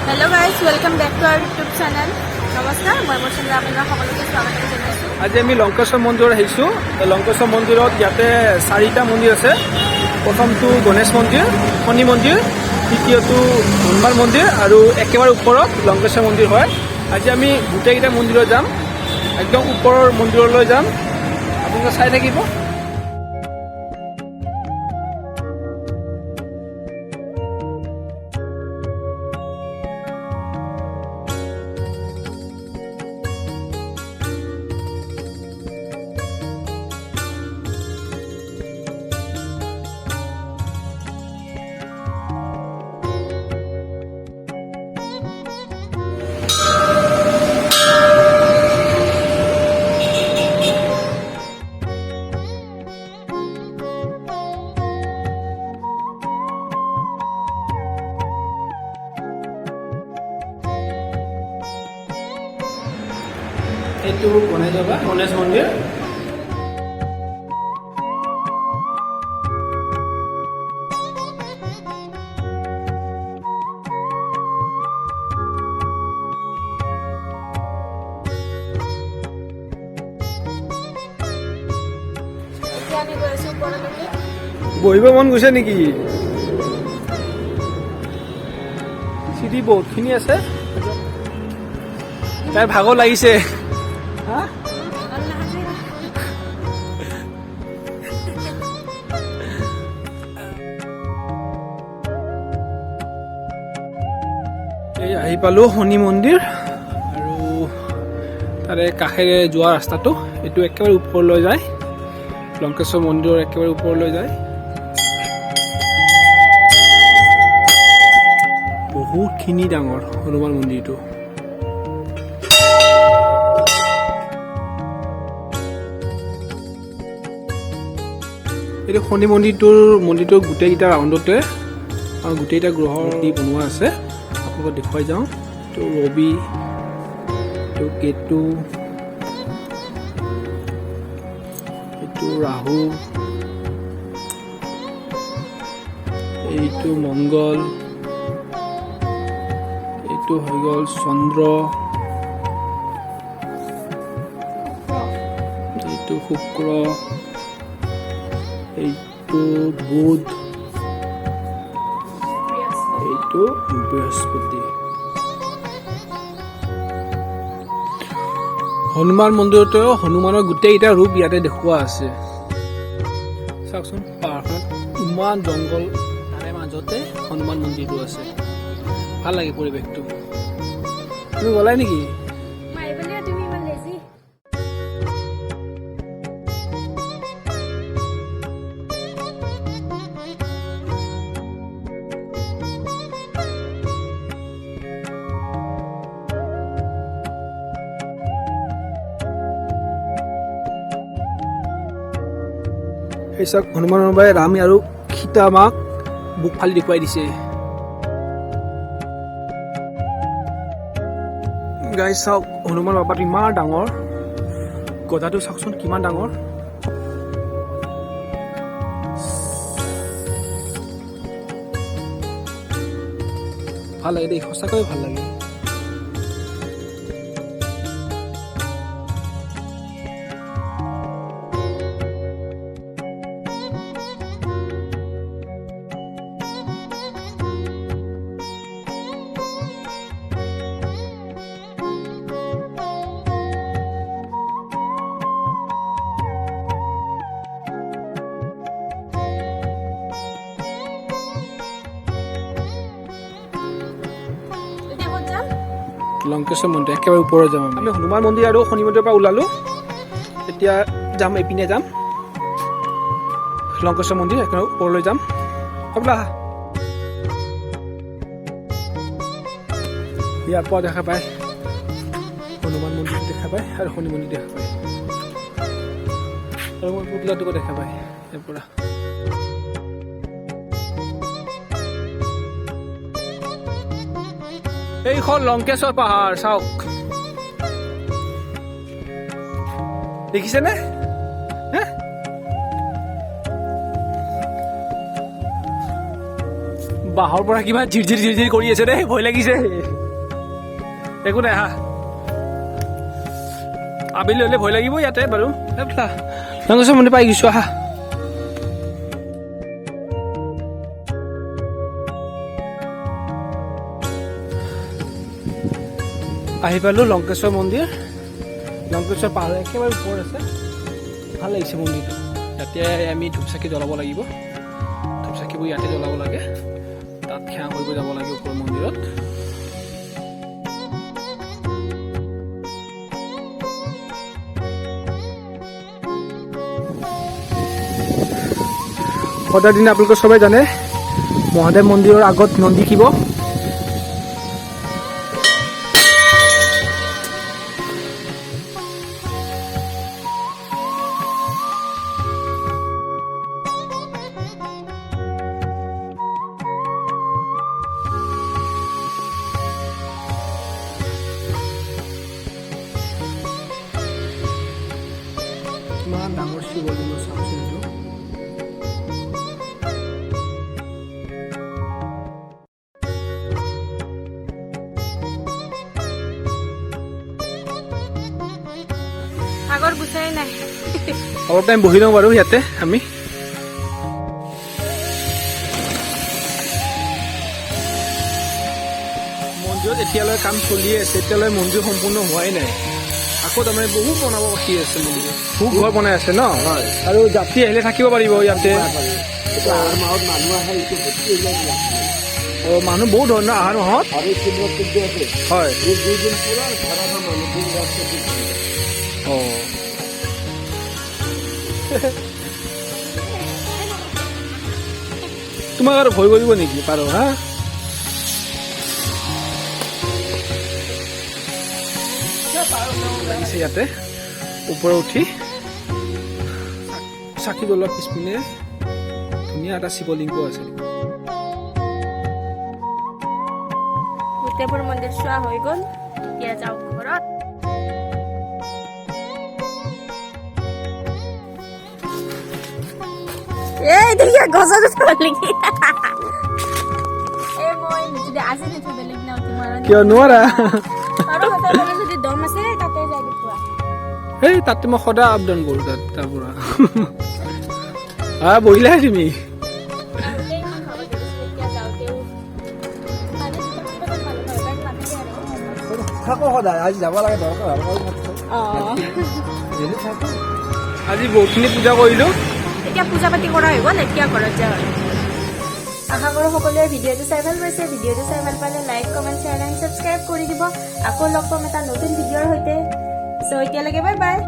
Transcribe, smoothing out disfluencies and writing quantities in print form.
Hello guys, welcome back to our YouTube channel. নমস্কাৰ, মই বসুন্ধৰা, আপোনালোক সকলোকে স্বাগতম জনাইছোঁ। আজি আমি লংকেশ্বৰ মন্দিৰত আহিছোঁ। লংকেশ্বৰ মন্দিৰত ইয়াতে চাৰিটা মন্দিৰ আছে। প্ৰথমটো গণেশ মন্দিৰ, শনি মন্দিৰ, তৃতীয়টো হনুমান মন্দিৰ আৰু একেবাৰে ওপৰত লংকেশ্বৰ মন্দিৰ হয়। আজি আমি গোটেইকেইটা মন্দিৰত যাম, একদম ওপৰৰ মন্দিৰলৈ যাম। আপোনালোকে চাই থাকিব। এইটো গণেশ বাবা, গণেশ মন্দিৰ। এতিয়া আমি গৈ আছোঁ ওপৰলৈকে। বহিব মন গৈছে নেকি? চিৰি বহুতখিনি আছে। তাইৰ ভাগৰ লাগিছে, হা? ভাল নালাগে। এই আহি পালোঁ শনি মন্দিৰ আৰু তাৰে কাষেৰে যোৱা ৰাস্তাটো, এইটো একেবাৰে ওপৰলৈ যায়, লংকেশ্বৰ মন্দিৰৰ একেবাৰে ওপৰলৈ যায়। বহুতখিনি ডাঙৰ হনুমান মন্দিৰটো। এইটো শনি মন্দিৰটোৰ গোটেইকেইটা ৰাউণ্ডতে গোটেইকেইটা গ্ৰহৰ দি বনোৱা আছে। আপোনালোকক দেখুৱাই যাওঁ। এইটো ৰবি, এইটো কেতু, এইটো ৰাহু, এইটো মংগল, এইটো হৈ গ'ল চন্দ্ৰ, এইটো শুক্ৰ, এইটো বুধ, এইটো বৃহস্পতি। হনুমান মন্দিৰতো হনুমানৰ গোটেইকেইটা ৰূপ ইয়াতে দেখুওৱা আছে। চাওকচোন, পাহাৰখনত ইমান জংঘল, তাৰে মাজতে হনুমান মন্দিৰটো আছে। ভাল লাগে পৰিৱেশটো। তুমি গ'লাই নেকি? মই আহিবলৈ, তুমি ইমান লেজি। এই চাওক, হনুমান বাবাই ৰাম আৰু সীতা মাক বুক ফালি দেখুৱাই দিছে। গাইজ, চাওক, হনুমান বাবাটো ইমান ডাঙৰ। গদাটো চাওকচোন কিমান ডাঙৰ। ভাল লাগে দেই, সঁচাকৈ ভাল লাগে। এতিয়া ক'ত যাম? লংকেশ্বৰ মন্দিৰ একেবাৰে ওপৰত যাম আমি। আমি হনুমান মন্দিৰ আৰু শনি মন্দিৰৰ পৰা ওলালোঁ। এতিয়া যাম, এইপিনে যাম, লংকেশ্বৰ মন্দিৰ একেবাৰে ওপৰলৈ যাম। বোলা আহা। ইয়াৰ পৰা দেখা পায়, হনুমান মন্দিৰ দেখা পায় আৰু শনি মন্দিৰ দেখা পায় আৰু মই পুতলাটোকো দেখা পায় ইয়াৰ পৰা। এইখন লংকেশ্বৰ পাহাৰ, চাওক, দেখিছেনে হে? বাঁহৰ পৰা কিবা ঝিৰঝিৰ ঝিৰঝিৰ কৰি আছে দেই, ভয় লাগিছে। একো নাই, আহা। আবেলি হ'লে ভয় লাগিব ইয়াতে বাৰু। লংকেশ্বৰ মন্দিৰ পাই গৈছো, আহা। আহি পালোঁ লংকেশ্বৰ মন্দিৰ। লংকেশ্বৰ পাহাৰ একেবাৰে ওপৰত আছে। ভাল লাগিছে মন্দিৰটো। ইয়াতে আমি ধূপ চাকি জ্বলাব লাগিব। ধূপ চাকিবোৰ ইয়াতে জ্বলাব লাগে, তাত সেৱা কৰিব যাব লাগে ওপৰ মন্দিৰত। সদায় দিনে আপোনালোকে চবেই জানে, মহাদেৱ মন্দিৰৰ আগত নন্দী শিৱ। কিমান ডাঙৰ শিৱলিংগ চাওকচোন এইটো। আগৰ গুচাই নাই। অলপ টাইম বহি লওঁ বাৰু ইয়াতে আমি। মন্দিৰত এতিয়ালৈ কাম চলিয়ে আছে, এতিয়ালৈ মন্দিৰ সম্পূৰ্ণ হোৱাই নাই। আকৌ তাৰমানে বহুত বনাব বাকী আছে মন্দিৰ। বহুত ঘৰ বনাই আছে ন? হয়। আৰু যাত্ৰী আহিলে থাকিব পাৰিব ইয়াতে। এইটো আহাৰ মাহত মানুহ আহে, এইটো ভৰ্তি হৈ যায়। অ, মানুহ বহুত হয় ন আহাৰ মাহত? আৰু শিৱৰাত্ৰি যে আছে, এই 2 দিন পুৰা ধৰা মানুহ, দিন ৰাত 24 ঘণ্টা। অ, তোমাক আৰু ভয় কৰিব নেকি পাৰ হা? লাগিছে ইয়াতে ওপৰত উঠি চাকি জ্বলোৱাৰ পিছপিনে ধুনীয়া এটা শিৱলিংগ আছে। গোটেইবোৰ মন্দিৰ চোৱা হৈ গ'ল, এতিয়া যাওঁ ঘৰত। এই দেখি গছত উঠিব নেকি? এই মই যদি আজি নুঠো, বেলেগ দিনা উঠিম আৰু। কিয় নোৱাৰা? আৰু সঁচাকৈ যদি দম আছে, তাতে যাই দেখুৱা। এই তাতে মই সদায় আপ ডাউন কৰোঁ তাত। তাৰ পৰা হা বহিলাই তুমি। আহোঁতে ইমান ভাগৰ লাগিছিল, এতিয়া যাওঁতেও মানে দুটামান বজাত পালোঁ ঘৰত, নাথাকে আৰু। থাকো সদায়, আজি যাব লাগে দৰকাৰ। অ, আজি বহুতখিনি পূজা কৰিলোঁ। এতিয়া পূজা পাতি কৰা হৈ গ'ল, এতিয়া ঘৰত যাওঁ আৰু। আশা কৰোঁ সকলোৱে ভিডিঅ'টো চাই ভাল পাইছে। ভিডিঅ'টো চাই ভাল পালে like, comment, share and subscribe কৰি দিব। আকৌ লগ পাম এটা নতুন ভিডিঅ'ৰ সৈতে। চ' এতিয়ালৈকে বাই বাই।